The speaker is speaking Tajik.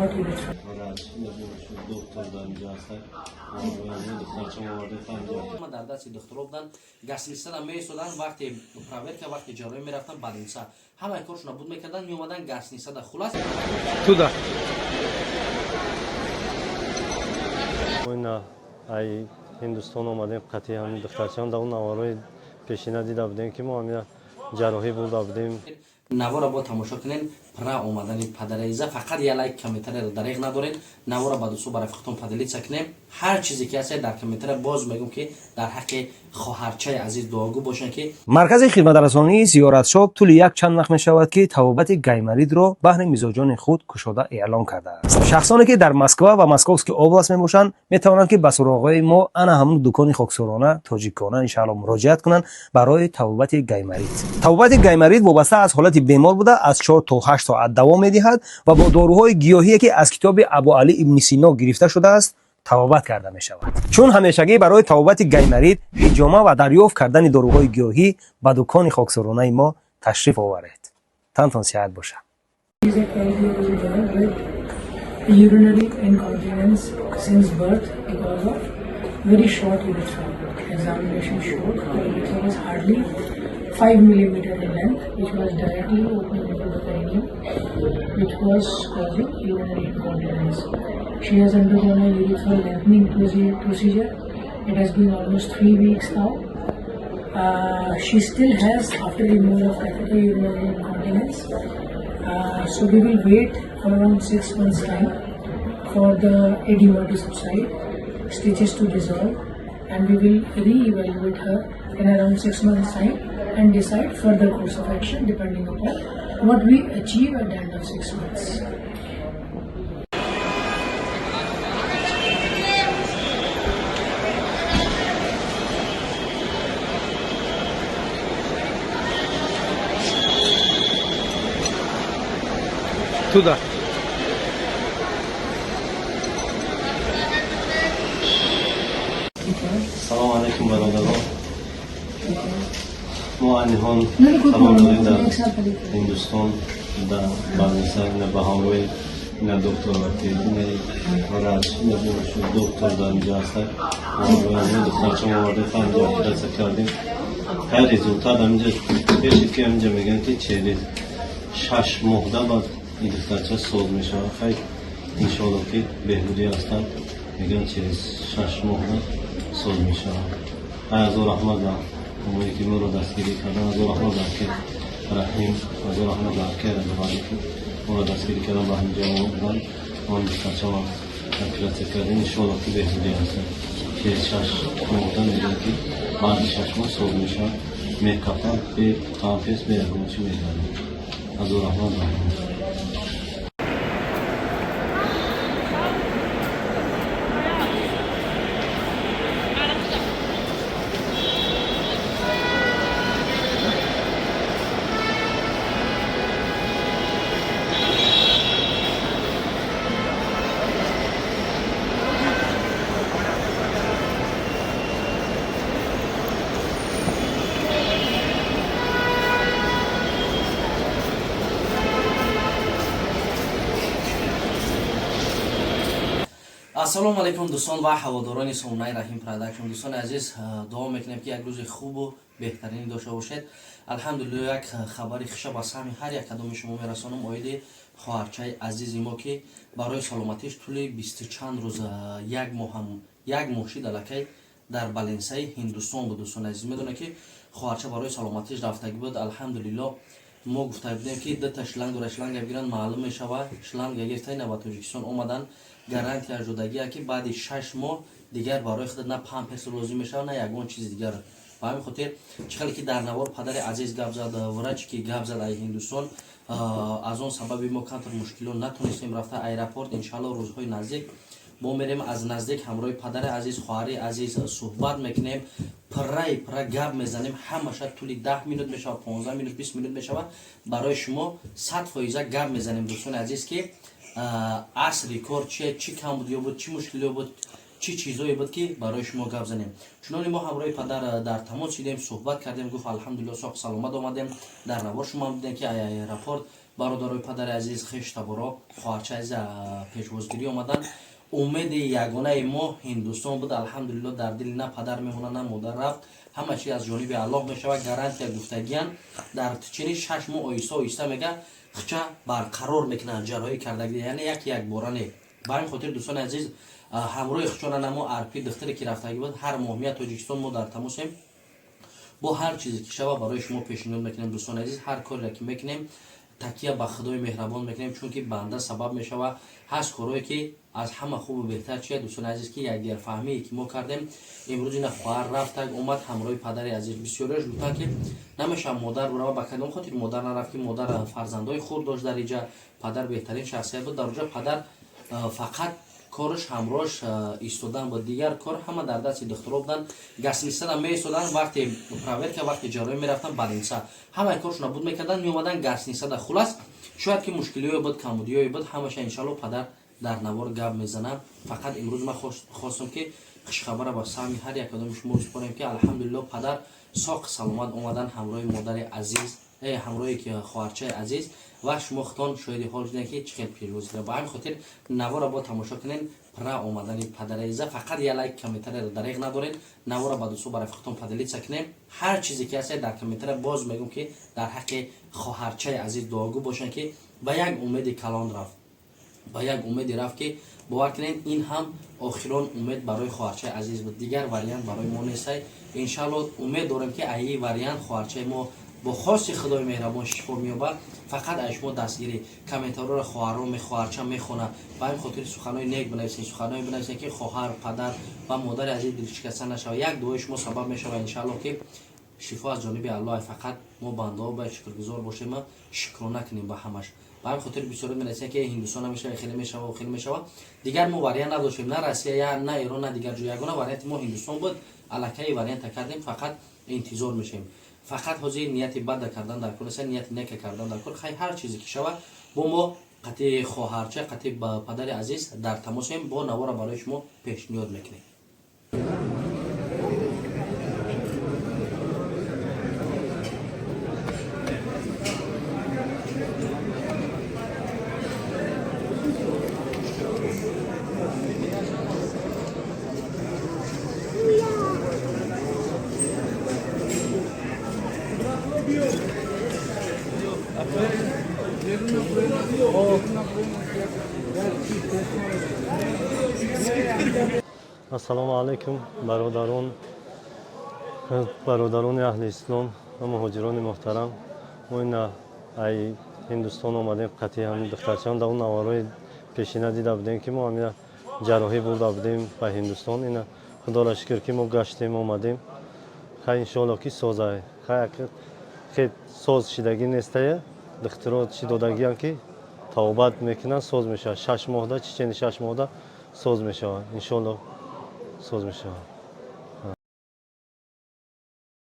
short urethra. Доктор дар инҷа ҳастанд. Духтарча оварда панҷа. Дар дасти духтуро буданд, гостиницада меистоданд. Вақте проверка, вақте ҷарроҳӣ мерафтанд больница, ҳамаи коршона буд мекарданд, меомаданд гостиницада, хулас. Туда. Ина ай Ҳиндустон омадем қатъи ҳамин духтарчаам. Дар он наварҳои пешина дида будем, ки мо ҳамина ҷарроҳӣ бурда будем. Навора бо тамошо кунен. Пра омадани падараиза фақат я лайк, комментарияро дареғ надорен. Навора ба дӯсту ба рафиқатон поделиться кунем. Ҳар чизе ки ҳаст дар комментария боз мегӯм, ки дар ҳаққи хоҳарчаи азиз дуогӯ бошанд, ки Маркази хидматрасонии Зиёратшоп тӯли як чанд вақт мешавад, ки табобати гайморитро баҳри мизоҷони худ кушода эълон кардааст. Шахсоне, ки дар Москва ва Московский область мебошанд, метавонанд, ки ба суроғаи мо, ана ҳамун дукони хоксорона тоҷикона, иншаалло, муроҷиат кунанд барои табобати гайморит. Табобати гайморит вобаста аз ҳолати бемор буда, аз 4 то 8 соат давом медиҳад ва бо доруҳои гиёҳие, ки аз китоби Абу Али ибни Сино гирифта шудааст, табобат карда мешавад. Чун ҳамешагӣ барои табобати гайморит, ҳиҷома ва дарёфт кардани доруҳои гиёҳӣ ба дукони хоксоронаи мо ташриф оваред. Тантон сиҳат бошад. She is a 12-year-old girl with urinary incontinence since birth because of very short urethra. Examination showed the urethra was hardly 5 millimeter in length, which was directly opening into the perineum, which was causing urinary incontinence. She has undergone a urethral lengthening procedure. It has been almost 3 weeks now. She still has, after removal of catheter, urinary incontinence. So we will wait for around 6 months' time for the edema to subside, stitches to dissolve, and we will re-evaluate her in around 6 months' time and decide further course of action depending upon what we achieve at the end of 6 months. Туда. Салому алайкум, бародарон. Мо айни ҳол қарор дорем дар Ҳиндустон, дар больница, ина ба ҳамроҳи ина доктор ина врач, ина доктор дар инҷа ҳастанд. Духтарчам оварда панҷа, оператсия кардем. Ҳар результат ҳаминҷа пешид, ки ҳаминҷа мегӯянд, ки через 6 моҳда баъд ин духтарча соз мешавад. Хайр, иншоалло, ки беҳбудӣ ҳастанд. Мегӯянд, через 6 моҳда соз мешавад. Ҳай, ҳазор раҳмат ба омое, ки моро дастгирӣ кардан. Ҳазор раҳмат ба аки Раҳим, ҳазор раҳмат ба аки Раҷабалӣ, ки моро дастгирӣ кардан, ба ҳаминҷа омадан. Он духтарчаро оператсия кардем. Иншоалло, ки беҳбудӣ ҳастанд. Через 6 моҳда мегӯянд, ки баъди 6 моҳ соз мешавад, мекафад, бе памперс, бе ягон чӣ мегардад. Ҳазор раҳмат ба ҳама. Ассалому алайкум, дӯстон ва ҳаводорони сомонаи Раҳим Продакшн. Дӯстони азиз, дуо мекунем, ки як рӯзи хубу беҳтаринӣ дошта бошед. Алҳамдулилло, як хабари хуша ба саҳми ҳар як кадоми шумо мерасонам оиди хоҳарчаи азизи мо, ки барои саломатиш тӯли бисту чанд рӯз, як моҳам, як моҳ шид, аллакай дар больницаи Ҳиндустон буд. Дӯстони азиз, медонед, ки хоҳарча барои саломатиш рафтагӣ буд. Алҳамдулилло, мо гуфта будем, ки дута шланг дора, шланга бигиранд, маълум мешава. Шланга гирифта, ина ба Тоҷикистон омадан. Гарантия шудагия, ки баъди 6 моҳ дигар барои худ на памперс лозим мешавад, на ягон чизи дигар. Ба ҳамин хотир, чӣ хеле ки дар навор падари азиз гап зад, врач ки гап зад ай Ҳиндустон, аз он сабаби мо камтар мушкилот, натонистем рафта аэропорт. Иншаалло, рӯзҳои наздик мо мерем, аз наздик ҳамроҳи падари азиз, хоҳари азиз суҳбат мекунем, пурраи пурра гап мезанем. Ҳамаша тӯли 10 минут мешавад, 15 минут, 20 минут мешавад, барои шумо 100% гап мезанем, дӯстони азиз, ки асли кор чие, чӣ камбудиё буд, чӣ мушкилиё буд, чӣ чизое буд, ки барои шумо гап занем. Чунони мо ҳамроҳи падар дар тамос шидем, суҳбат кардем, гуфт: «Алҳамдулилло, соҳ саломат омадем». Дар навор шумо дидем, ки аэропорт Бародарои падари азиз, хештаборо, хоҳарчаи азиз пешвозгирӣ омаданд. Умеди ягонаи мо Ҳиндустон буд. Алҳамдулилло, дар дили на падар мемонад, на модар рафт. Ҳама чиз аз ҷониби Аллоҳ мешавад. Гарантия гуфтагиян, дар течение 6 моҳ оҳиста оҳиста мега хча барқарор мекунанд ҷарроҳӣ кардагӣ, яъне як якбора не. Ба ҳамин хотир, дӯстони азиз, ҳамроҳи хучона намо арпи духтаре ки рафтагӣ буд, ҳар моҳ меяд Тоҷикистон, мо дар тамосем. Бо ҳар чизе ки шава, барои шумо пешниҳод мекунем. Дӯстони азиз, ҳар кореро ки мекунем, такя ба Худои меҳрабон мекунем, чунки банда сабаб мешава. Ҳаст корое ки аз ҳама хубу беҳтар чия, дӯстони азиз, ки якдигарфаҳмие ки мо кардем имрӯз. Ина хоҳар рафтак омад ҳамроҳи падари азиз. Бисёриаш гуфтанд, ки намешавад модар бурава. Ба кадом хотир модар нарафт, ки модар фарзандои худ дошт дар иҷа? Падар беҳтарин шахсият буд дар оҷа. Падар фақат корш ҳамроҳш истодан буд, дигар кор ҳама дар дасти духтуро буданд. Гостиницада меистоданд, вақти проверка, вақти ҷарроҳӣ мерафтанд больница, ҳамаи коршона буд мекарданд, меомаданд гостиницада. Хулас, шояд ки мушкилиҳое буд, камбудиҳое буд, ҳамаша иншалло падар дар навор гап мезанад. Фақат имрӯз ман хостам, ки хушхабара ба саҳми ҳар як одами шумо супорем, ки алҳамдулилло, падар соқ саломат омадан ҳамроҳи модари азиз, ҳамроҳи хоҳарчаи азиз. Ва шумо худтон шоҳиди ҳол шудем, ки чӣ хел пирӯз. Ба ҳамин хотир навора бо тамошо кунен. Пра омадани падари азиза фақат як лайк, комментарияро дареғ надоред. Навора ба дӯсто, ба рафиқатон поделиться кунем. Ҳар чизе ки ҳаст, дар комментария боз мегӯм, ки дар ҳаққи хоҳарчаи азиз дуогӯ бошанд, ки ба як умеди калон рафт, ба як умеде рафт, ки бовар кунед, ин ҳам охирон умед барои хоҳарчаи азиз буд. Дигар вариант барои мо нестай. Иншалло, умед дорем, ки аи вариант хоҳарчаи мо бо хости Худои меҳрабон шифо меёбад. Фақат аз шумо дастгирӣ. Комментариро хоҳарон, хоҳарча мехонад. Ба ҳамин хотир суханои нек бинависед, суханое бинависед, ки хоҳар, падар ва модари азиз дилшикаста нашавад. Як дуои шумо сабаб мешавад, иншалло, ки шифо аз ҷониби Аллоҳ. Фақат мо бандаҳо бояд шукргузор бошем, шукрона кунем ба ҳамаш. Ба ҳамин хотир бисёре менависанд, ки Ҳиндустон намешава, хеле мешава, хеле мешава. Дигар мо вариант надоштем: на Россия, на Эрон, на дигар ҷо. Ягона варианти мо Ҳиндустон буд. Аллакай варианта кардем, фақат интизор мешавем. Фақат ҳозир нияти бада кардан дар кор нест, нияти нека кардан дар кор. Хай, ҳар чизе ки шавад, бо мо қатъи хоҳарча, қатъи падари азиз дар тамосем, бо навора барои шумо пешниҳод мекунем. Ассалому алайкум, бародарон, бародарони аҳли ислом ва муҳоҷирони муҳтарам. Мо ина ай Ҳиндустон омадем қатъи ҳамин духтарчаам. Дар он наварҳои пешина дида будем, ки мо ҳамина ҷарроҳӣ бурда будем ба Ҳиндустон. Ина, Худоро шукр, ки мо гаштем, омадем. Хай, иншоалло, ки созай. Хай, хел соз шидагӣ нестая. Духтуро чӣ додагиян, ки табобат мекунанд, соз мешавад 6 моҳда, течение 6 моҳда соз мешавад, иншоалло, соз мешавад.